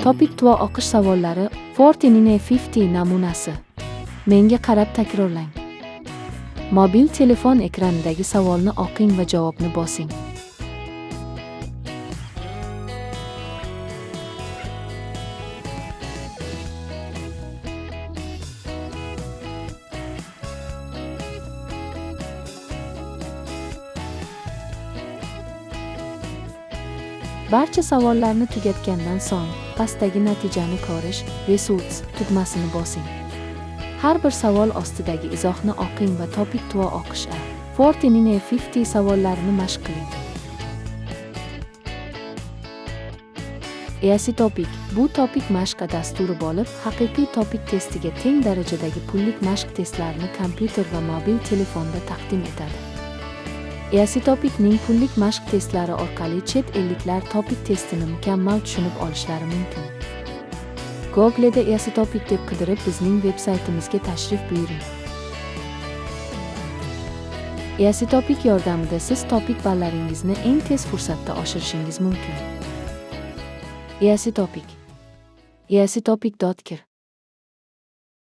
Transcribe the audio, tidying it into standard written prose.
TOPIK 2 o'qish savollari 4950 namunasi. Menga qarab takrorlang. Mobil telefon ekranidagi savolni o'qing va javobni bosing. Barcha savollarni tugatgandan so'ng, pastdagi natijani ko'rish Results tugmasini bosing. Har bir savol ostidagi izohni o'qing va TOPIK 2 o'qish A 4950 savollarini mashq qiling. EASY TOPIK bu TOPIK mashq dasturi bo'lib, haqiqiy TOPIK testiga teng darajadagi pullik mashq testlarini kompyuter va mobil telefonda taqdim etadi. EASY TOPIKning pullik mashq testlari orqali chet elliklar TOPIK testini mukammal tushunib olishlari mumkin. Google'da EASY TOPIK deb qidirib, bizning veb-saytimizga tashrif buyuring. EASY TOPIK yordamida siz TOPIK ballaringizni eng tez fursatda oshirishingiz mumkin. EASY TOPIK, easytopic.kr.